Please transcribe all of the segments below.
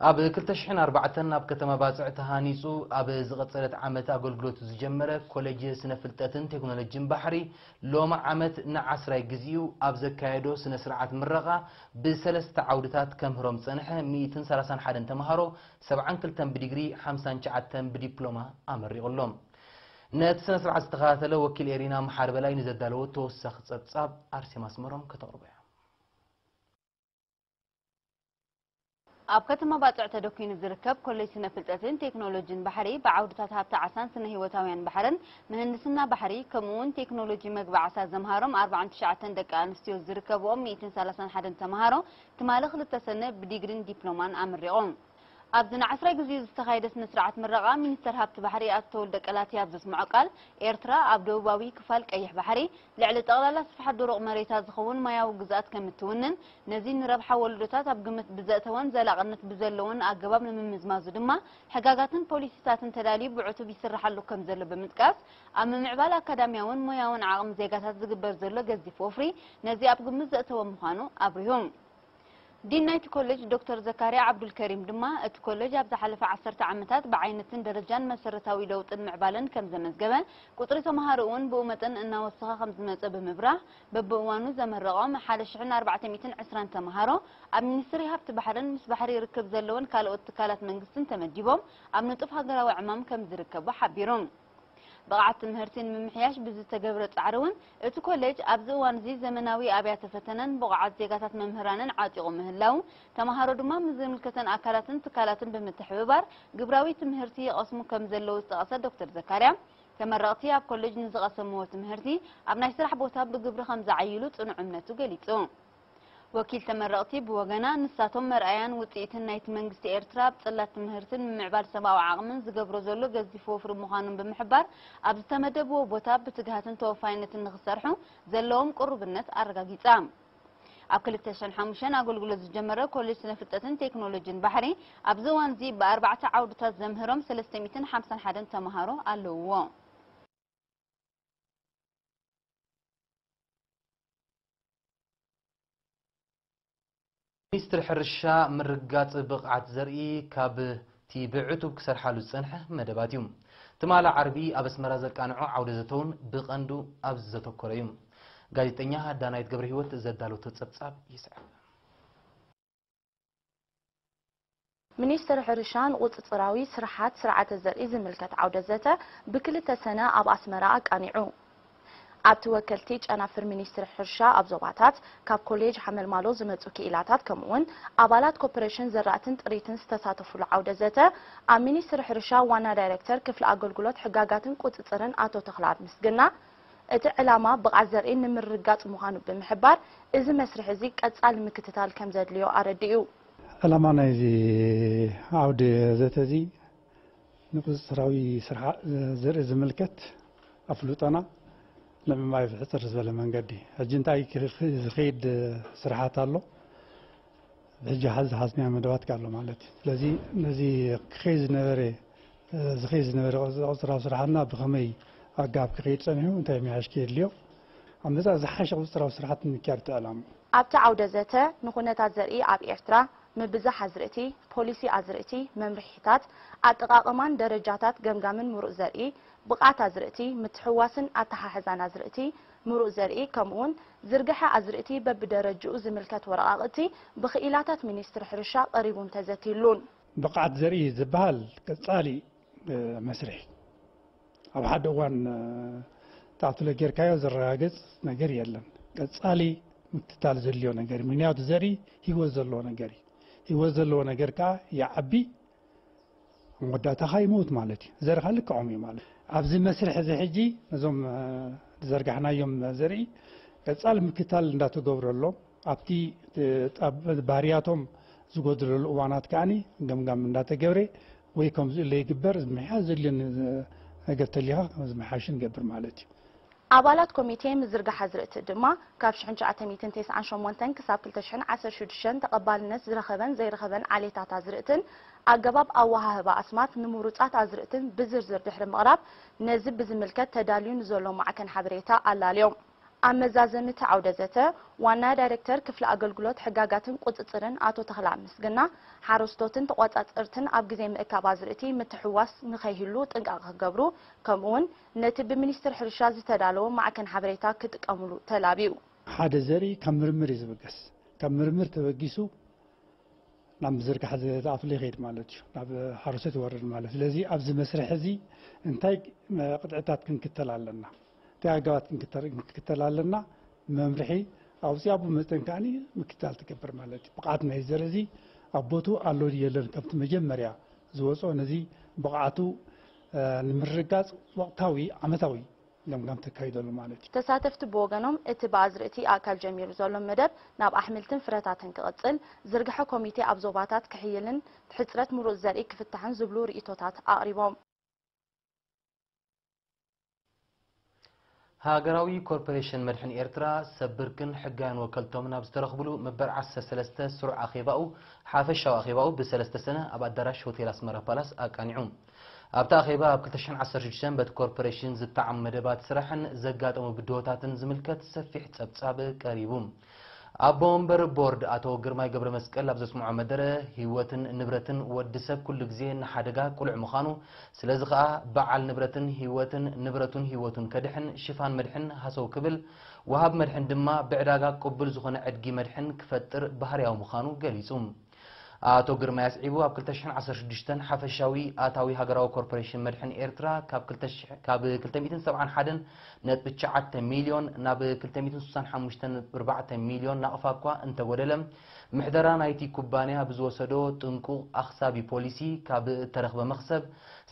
ኣብ ክልተ ሽሕን ኣርባዕተን ኣብ ከተማ ባጽዕ ተሃኒጹ ኣብ ዝቐጸለት ዓመት ኣገልግሎቱ ዝጀመረ ኮሌጅ ስነ ፍልጠትን ቴክኖሎጂን ባሕሪ፣ ሎሚ ዓመት ንዓስራይ ግዜኡ ኣብ ዘካየዶ ስነ ስርዓት ምረቓ፣ ብሰለስተ ዓውድታት ከምህሮም ዝጸንሐ ሚእትን ሰላሳን ሓደን ተምሃሮ፣ ሰብዓን ክልተን ብዲግሪ፣ ሓምሳን ትሽዓተን ብዲፕሎማ ኣመሪቑ ኣሎ። ነቲ ስነ ስርዓት ዝተኸታተለ ወኪል ኤሪና መሓሪ በላይ ንዘዳለዎ ተወሳኺ ጸብጻብ ኣርሴማ ኣስመሮም ከተቕርቦ እያ። ኣብ ከተማ ባጽዕ ተደኲኑ ዝርከብ ኮሌጅ ስነ ፍልጠትን ቴክኖሎጂን ባሕሪ፣ ብዓውድታት ሃብቲ ዓሳን ስነ ህይወታውያን ባሕርን፣ ምህንድስና ባሕሪ፣ ከምኡ እውን ቴክኖሎጂ መግቢ ዓሳ ዘምሃሮም ኣርባዓን ትሽዓተን ደቂ ኣንስትዮ ዝርከብኦም ሚእትን ሰላሳን ሓደን ተምሃሮ፣ ትማሊ ክልተ ሰነ ብዲግሪን ዲፕሎማን ኣመሪቖም። ኣብዚ ንዓስራይ ግዜ ዝተኻየደ ስነ ስርዓት ምረቓ፣ ሚኒስተር ሃብቲ ባሕሪ ኣቶ ተወልደ ቀላቲ ኣብ ዘስምዖ ቃል፣ ኤርትራ ኣብ ደቡባዊ ክፋል ቀይሕ ባሕሪ፣ ልዕሊ ጠቕላላ ስፍሓት ድሩቕ መሬታ ዝኸውን ማያዊ ግዝኣት ከም እትውንን፣ ነዚ ንረብሓ ወለዶታት ኣብ ግምት ብዘእተወን ዘላቕነት ብዘለዎን ኣገባብ ንምምዝማዙ ድማ፣ ሕጋጋትን ፖሊሲታትን ተዳልዩ ብዕቱብ ይስርሓሉ ከም ዘሎ ብምጥቃስ፣ ኣብ ምምዕባል ኣካዳሚያውን ሞያውን ዓቕሚ ዜጋታት ዝግበር ዘሎ ገዚፍ ወፍሪ፣ ነዚ ኣብ ግምት ዘእተወ ምዃኑ ኣብሪሁ። ዲን ናይቲ ኮሌጅ ዶክተር ዘካርያ ዓብዱልከሪም ድማ፣ እቲ ኮሌጅ ኣብ ዝሓለፈ ዓሰርተ ዓመታት ብዓይነትን ደረጃን መሰረታዊ ለውጥን ምዕባለን ከም ዘመዝገበ፣ ቁጽሪ ተምሃሮ እውን ብኡ መጠን እናወሰኸ ከም ዝመጸ ብምብራህ፣ በብእዋኑ ዘመረቖም ሓደ ሽሕን ኣርባዕተ ሚእትን ዕስራን ተምሃሮ ኣብ ሚኒስትሪ ሃብቲ ባሕርን ምስ ባሕሪ ርክብ ዘለዎን ካልኦት ትካላት መንግስትን ተመዲቦም ኣብ ንጡፍ ሃገራዊ ዕማም ከም ዝርከቡ ሓቢሩ። ብቕዓት ትምህርቲ ንምምሕያሽ ብዝተገብረ ጻዕሪ እውን፣ እቲ ኮሌጅ ኣብዚ እዋን እዚ ዘመናዊ ኣብያተ ፈተነን ብቑዓት ዜጋታት መምህራንን ዓጢቑ ምህላዉ፣ ተምሃሮ ድማ ምስ ዝምልከተን ኣካላትን ትካላትን ብምትሕብባር ግብራዊ ትምህርቲ ይቐስሙ ከም ዘለዉ ዝጠቐሰ ዶክተር ዘካርያ፣ ተመረቕቲ ኣብ ኮሌጅ ንዝቐሰምዎ ትምህርቲ ኣብ ናይ ስራሕ ቦታ ብግብሪ ከም ዝዓይሉ ጽኑዕ እምነቱ ገሊጹ። ወኪል ተመረቕቲ ብወገና፣ ንሳቶም መርኣያን ውጽኢትን ናይቲ መንግስቲ ኤርትራ ኣብ ጽላት ትምህርትን ምምዕባል ሰብኣዊ ዓቕምን ዝገብሮ ዘሎ ገዚፍ ወፍሪ ምዃኑን ብምሕባር፣ ኣብ ዝተመደብዎ ቦታ ብትግሃትን ተወፋይነትን ንኽሰርሑ ዘለዎም ቅሩብነት ኣረጋጊጻ። ኣብ ክልተ ሽሕን ሓሙሽተን ኣገልግሎት ዝጀመረ ኮሌጅ ስነ ፍልጠትን ቴክኖሎጂን ባሕሪ፣ ኣብዚ እዋን እዚ ብኣርባዕተ ዓውድታት ዘምህሮም ሰለስተ ሚእትን ሓምሳን ሓደን ተምሃሮ ኣለውዎ። ሚኒስትሪ ሕርሻ፣ ምርግጋጽ ብቕዓት ዘርኢ ካብቲ ብዕቱብ ክሰርሓሉ ዝጸንሐ መደባት እዩ። ትማሊ ዓርቢ ኣብ ኣስመራ ዘቃንዖ ዓውደ ዘተ እውን ብቐንዱ ኣብዚ ዘተኮረ እዩ። ጋዜጠኛ ዳናይት ገብረ ህይወት ዘዳለቶ ጸብጻብ ይስዕብ። ሚኒስትሪ ሕርሻ ንቁጽጽራዊ ስርሓት ስርዓተ ዘርኢ ዝምልከት ዓውደ ዘተ ብክልተ ሰነ ኣብ ኣስመራ ኣቃኒዑ። ኣብቲ ወከልቲ ጨናፍር ሚኒስትሪ ሕርሻ ኣብ ዞባታት፣ ካብ ኮሌጅ ሓመልማሎ ዝመጹ ክኢላታት ከምኡውን ኣባላት ኮርፖሬሽን ዘራእትን ጥሪትን ዝተሳተፉሉ ዓውደ ዘተ፣ ኣብ ሚኒስትሪ ሕርሻ ዋና ዳይረክተር ክፍሊ ኣገልግሎት ሕጋጋትን ቁጽጽርን ኣቶ ተኽለኣብ ምስግና፣ እቲ ዕላማ ብቕዓት ዘርኢ ንምርግጋጽ ምዃኑ ብምሕባር፣ እዚ መስርሕ እዚ ቀጻሊ ምክትታል ከም ዘድልዮ ኣረዲኡ። ዕላማ ናይዚ ዓውዲ ዘተ እዚ ንቁጽጽራዊ ስርሓት ዘርኢ ዝምልከት ኣፍልጦና ንምምዓይ ብሕጽር ዝበለ መንገዲ፣ ሕጂ እንታይ ዝኸይድ ስርሓት ኣሎ፣ ሕጂ ዝሓዝናዮ መደባት ኣሎ ማለት እዩ። ስለዚ ነዚ ክኸይድ ዝነበረ ዝኸይድ ዝነበረ ቁጽጽራዊ ስርሓትና ብኸመይ ኣገባብ ክኸይድ ጸኒሑ፣ እንታይ ምምሕያሽ ከየድልዮ፣ ኣብ መጻኢ ዝሓሸ ቁጽጽራዊ ስርሓት ንምክያድ እቲ ዕላማ። ኣብቲ ዓውደ ዘተ፣ ንኹነታት ዘርኢ ኣብ ኤርትራ፣ ምብዛሕ ኣዝርእቲ፣ ፖሊሲ ኣዝርእቲ፣ መምርሒታት፣ ኣጠቓቕማን ደረጃታት ገምጋምን ምሩእ ዘርኢ፣ ብቕዓት ኣዝርእቲ፣ ምትሕውዋስን ኣተሓሕዛን ኣዝርእቲ፣ ምሩእ ዘርኢ፣ ከምኡውን ዝርግሐ ኣዝርእቲ በብደረጅኡ ዝምልከት ወረቓቕቲ ብኽኢላታት ሚኒስትሪ ሕርሻ ቀሪቡን ተዘትዩሉን። ብቕዓት ዘርኢ ዝበሃል ቀጻሊ መስርሕ ኣብ ሓደ እዋን ተኣትሎ ጌርካዮ ዘረጋግጽ ነገር የለን። ቀጻሊ ምክትታል ዘድልዮ ነገር እዩ። ምኽንያቱ ዘርኢ ህይወት ዘለዎ ነገር እዩ። ህይወት ዘለዎ ነገር ከኣ ይዓቢ፣ ኣብ መወዳእታ ከኣ ይመውት ማለት እዩ። ዘርኻ ልክዖም እዩ ማለት እዩ። ኣብዚ መስርሕ እዚ ሕጂ ነዞም ዝዘርጋሕናዮም ዘርኢ ቀጻሊ ምክትታል እንዳተገብረሎም ኣብቲ ባህርያቶም ዝጎድለሉ እዋናት ከኣኒ ገምጋም እንዳተገብረ ወይ ከምዚ እለ ይግበር ዝምሕያሽ ዘድልዮ ነገር ተሊኻ ዝምሓሽ ንገብር ማለት እዩ። ኣባላት ኮሚቴ ምዝርጋሕ ኣዝርእቲ ድማ ካብ ሽሕን ትሽዓተ ሚእትን ተስዓን ሸሞንተን ክሳብ ክልተ ሽሕን ዓሰርተ ሽዱሽተን ተቐባልነት ዝረኸበን ዘይረኸበን ዓሌታት ኣዝርእትን ኣገባብ ኣወሃህባ ኣስማት ንምሩጻት ኣዝርእትን ብዝርዝር ድሕሪ ምቕራብ ነዚ ብዝምልከት ተዳልዩ ንዘሎ ማዕከን ሓበሬታ ኣላልዮም። ኣብ መዛዘሚ እቲ ዓውደ ዘተ፣ ዋና ዳይሬክተር ክፍሊ ኣገልግሎት ሕጋጋትን ቁጽጽርን ኣቶ ተኽላ ምስግና፣ ሓረስቶትን ተቖጻጸርትን ኣብ ግዜ ምእካብ ኣዝርእቲ ምትሕውዋስ ንኸይህሉ ጥንቃቐ ክገብሩ፣ ከምኡ'ውን ነቲ ብሚኒስትሪ ሕርሻ ዝተዳለወ ማዕከን ሓበሬታ ክጥቀምሉ ተላብዩ። ሓደ ዘርኢ ካብ ምርምር እዩ ዝብገስ። ካብ ምርምር ተበጊሱ ናብ ምዝርጋሕ ዝኣትሉ ይኸይድ ማለት እዩ፣ ናብ ሓረስቶት ይወርድ ማለት። ስለዚ ኣብዚ መስርሕ እዚ እንታይ ቅጥዕታት ክንክተል ኣለና፣ እንታይ ኣገባት ክንክተል ኣለና፣ መምርሒ ኣውፅኣ ብመጠን ከኣ ምክትታል ትገብር ማለት እዩ። ብቕዓት ናይ ዘርኢ እዚ ኣብ ቦቱ ኣሎ ድዩ የለን፣ ከምቲ መጀመርያ ዝወፅኦ ነዚ ብቕዓቱ ንምርጋፅ ወቕታዊ ዓመታዊ ገምጋም ተካይደሉ ማለት እዩ። ተሳተፍቲ ብወገኖም፣ እቲ ብኣዝርእቲ ኣእካል ጀሚሩ ዘሎ መደብ ናብ ኣሕምልትን ፍረታትን ክቕጽል፣ ዝርግሐ ኮሚቴ ኣብ ዞባታት ክሕይልን ሕጽረት ምሩጽ ዘርኢ ክፍታሕን ዝብሉ ርእይቶታት ኣቕሪቦም። ሃገራዊ ኮርፖሬሽን መድሕን ኤርትራ ሰብ ብርክን ሕጋውያን ወከልቶምን ኣብ ዝተረኽብሉ መበል ዓሰርተ ሰለስተ ስሩዕ ኣኼባኡ፣ ሓፈሻዊ ኣኼባኡ ብሰለስተ ሰነ ኣብ ኣዳራሽ ሆቴል ኣስመራ ፓላስ ኣቃኒዑ። ኣብቲ ኣኼባ ኣብ ክልተ ሽሕን ዓሰርተ ሽዱሽተን በቲ ኮርፖሬሽን ዝተዓሙ መደባት ስራሕን ዘጋጠሙ ብድሆታትን ዝምልከት ሰፊሕ ጸብጻብ ቀሪቡ። ኣቦ ወንበር ቦርድ ኣቶ ግርማይ ገብረመስቀል ኣብ ዘስምዖ መደረ፣ ህይወትን ንብረትን ወዲ ሰብ ኩሉ ግዜ ንሓደጋ ቅሉዕ ምዃኑ፣ ስለዚ ኸኣ በዓል ንብረትን ህይወትን ንብረቱን ህይወቱን ከድሕን ሽፋን መድሕን ሃሰው ክብል፣ ወሃብ መድሕን ድማ ብዕዳጋ ቅቡል ዝኾነ ዕድጊ መድሕን ክፈጥር ባህርያዊ ምዃኑ ገሊጹ። ኣቶ ግርማይ ኣስዒቡ፣ ኣብ ክልተ ሽሕን ዓሰርተ ሽዱሽተን ሓፈሻዊ ኣታዊ ሃገራዊ ኮርፖሬሽን መድሕን ኤርትራ ካብ ክልተ ሽሕ ካብ ክልተ ሚእትን ሰብዓን ሓደን ነጥቢ ትሽዓተ ሚልዮን ናብ ክልተ ሚእትን ስሳን ሓሙሽተን ነጥቢ ኣርባዕተ ሚልዮን ናቕፋ እኳ እንተጎደለ፣ ምሕደራ ናይቲ ኩባንያ ብዝወሰዶ ጥንቁቕ ኣኽሳቢ ፖሊሲ ካብ እተረኽበ መኽሰብ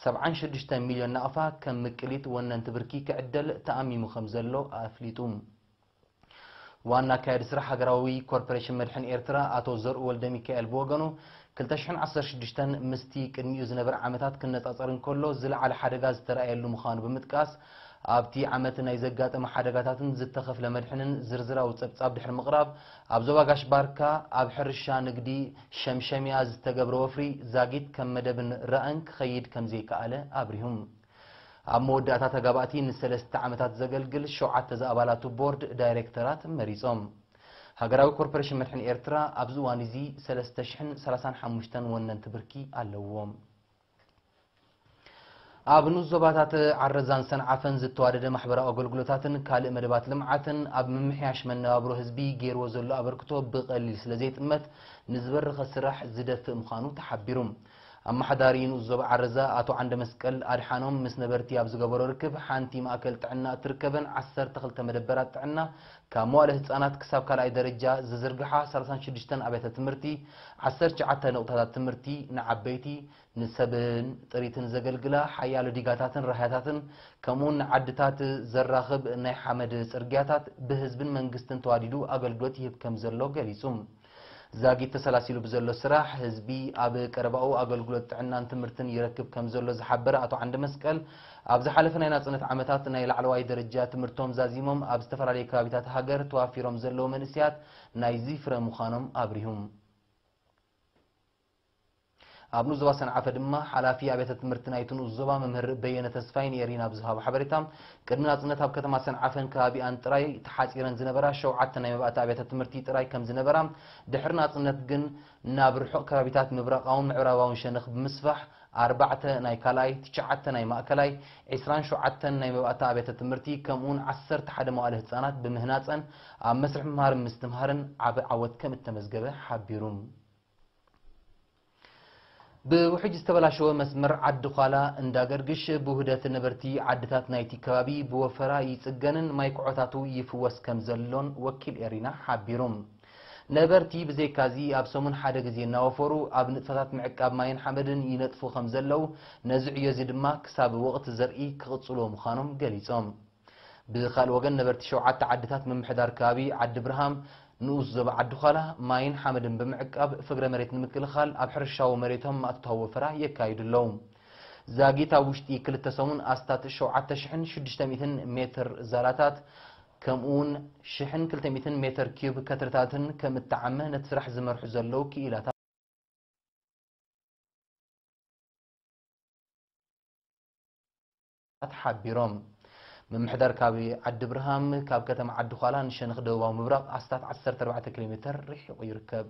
ሰብዓን ሽዱሽተ ሚልዮን ናቕፋ ከም ምቅሊት ወነንቲ ብርኪ ክዕደል ተኣሚሙ ከም ዘሎ ኣፍሊጡ። ዋና ኣካያዲ ስራሕ ሃገራዊ ኮርፖሬሽን መድሕን ኤርትራ ኣቶ ዘርኡ ወልደሚካኤል ብወገኑ፣ ክልተ ሽሕን ዓሰርተ ሽዱሽተን ምስቲ ቅድሚኡ ዝነበረ ዓመታት ክነጻጸር እንከሎ ዝለዓለ ሓደጋ ዝተራእየሉ ምዃኑ ብምጥቃስ፣ ኣብቲ ዓመት ናይ ዘጋጠመ ሓደጋታትን ዝተኸፍለ መድሕንን ዝርዝራዊ ጸብጻብ ድሕሪ ምቕራብ፣ ኣብ ዞባ ጋሽ ባርካ ኣብ ሕርሻ፣ ንግዲ፣ ሸምሸምያ ዝተገብረ ወፍሪ ዛጊት ከም መደብን ራእን ክኸይድ ከም ዘይከኣለ ኣብሪሁ። ኣብ መወዳእታ ተጋባእቲ ንሰለስተ ዓመታት ዘገልግል ሸውዓተ ዝኣባላቱ ቦርድ ዳይሬክተራት መሪጾም። ሃገራዊ ኮርፖሬሽን መድሕን ኤርትራ ኣብዚ እዋን እዚ ሰለስተ ሽሕን ሰላሳን ሓሙሽተን ወነንቲ ብርኪ ኣለዎ። ኣብ ንኡስ ዞባታት ዓረዛን ሰንዓፈን ዝተዋደደ ማሕበራዊ ኣገልግሎታትን ካልእ መደባት ልምዓትን ኣብ ምምሕያሽ መነባብሮ ህዝቢ ገይርዎ ዘሎ ኣበርክቶ ብቐሊል ስለ ዘይጥመት ንዝበረኸ ስራሕ ዝደፍእ ምዃኑ ተሓቢሩ። ኣመሓዳሪ ንኡስ ዞባ ዓረዛ ኣቶ ዓንደ መስቀል ኣድሓኖም ምስ ነበርቲ ኣብ ዝገበሮ ርክብ፣ ሓንቲ ማእከል ጥዕና እትርከበን ዓሰርተ ክልተ መደበራት ጥዕና ካብ መዋእለ ህጻናት ክሳብ ካልኣይ ደረጃ ዝዝርግሓ ሰላሳን ሽዱሽተን ኣብያተ ትምህርቲ፣ ዓሰርተ ትሽዓተ ነቑጣታት ትምህርቲ ንዓበይቲ፣ ንሰብን ጥሪትን ዘገልግላ ሓያሎ ዲጋታትን ራህያታትን፣ ከምኡውን ንዓድታት ዘራኽብ ናይ ሓመድ ጽርግያታት ብህዝብን መንግስትን ተዋዲዱ ኣገልግሎት ይህብ ከም ዘሎ ገሊጹ። ዛጊት ተሰላሲሉ ብዘሎ ስራሕ፣ ህዝቢ ኣብ ቀረባኡ ኣገልግሎት ጥዕናን ትምህርትን ይረክብ ከም ዘሎ ዝሓበረ ኣቶ ዓንደ መስቀል፣ ኣብ ዝሓለፈ ናይ ናጽነት ዓመታት ናይ ላዕለዋይ ደረጃ ትምህርቶም ዛዚሞም ኣብ ዝተፈላለዩ ከባቢታት ሃገር ተዋፊሮም ዘለዉ መንእሰያት ናይዚ ፍረ ምዃኖም ኣብሪሁ። ኣብ ንኡስ ዞባ ሰንዓፈ ድማ ሓላፊ ኣብያተ ትምህርቲ ናይቲ ንኡስ ዞባ መምህር በየነ ተስፋይ ንኤሪና ብዝሃቦ ሓበሬታ፣ ቅድሚ ናጽነት ኣብ ከተማ ሰንዓፈን ከባቢኣን ጥራይ ተሓጺረን ዝነበራ ሸውዓተ ናይ መባእቲ ኣብያተ ትምህርቲ ጥራይ ከም ዝነበራ፣ ድሕሪ ናጽነት ግን ናብ ርሑቕ ከባቢታት ምብራቓውን ምዕራባውን ሸነኽ ብምስፋሕ፣ ኣርባዕተ ናይ ካልኣይ፣ ትሽዓተ ናይ ማእከላይ፣ ዒስራን ሸውዓተን ናይ መባእቲ ኣብያተ ትምህርቲ፣ ከምኡውን ዓሰርተ ሓደ መዋእለ ህጻናት ብምህናጸን ኣብ መስርሕ ምምሃርን ምስትምሃርን ዓቢ ዓወት ከም እተመዝገበ ሓቢሩ። ብውሕጅ ዝተበላሸወ መስመር ዓዲ ዃላ እንዳ ገርግሽ ብውህደት ነበርቲ ዓድታት ናይቲ ከባቢ ብወፈራ ይጽገንን ማይ ኩዖታቱ ይፍወስ ከም ዘሎን ወኪል ኤሪና ሓቢሩ። ነበርቲ ብዘይካዚ ኣብ ሰሙን ሓደ ግዜ እናወፈሩ ኣብ ንጥፈታት ምዕቃብ ማይን ሓመድን ይነጥፉ ከም ዘለዉ፣ ነዚ ዕዮ እዚ ድማ ክሳብ ወቕቲ ዘርኢ ክቕጽልዎ ምዃኖም ገሊጾም። ብኻልእ ወገን ነበርቲ ሸውዓተ ዓድታት ምምሕዳር ከባቢ ዓዲ ብርሃም ንኡስ ዞባ ዓዲ ዃላ ማይን ሓመድን ብምዕቃብ ፍግረ መሬት ንምክልኻል ኣብ ሕርሻዊ መሬቶም ማእቶታዊ ወፈራ የካይዱ ኣለዉ። ዛጊት ኣብ ውሽጢ ክልተ ሰሙን ኣስታት ሸውዓተ ሽሕን ሽዱሽተ ሚእትን ሜትር ዛላታት ከምኡውን ሽሕን ክልተ ሚእትን ሜትር ኪዩብ ከትርታትን ከም እተዓመ ነቲ ስራሕ ዝመርሑ ዘለዉ ክኢላታት ሓቢሮም። ምምሕዳር ከባቢ ዓዲ ብርሃም ካብ ከተማ ዓዲ ዃላ ንሸነኽ ደቡባዊ ምብራቕ ኣስታት ዓሰርተ ኣርባዕተ ኪሎ ሜተር ርሒቑ ይርከብ።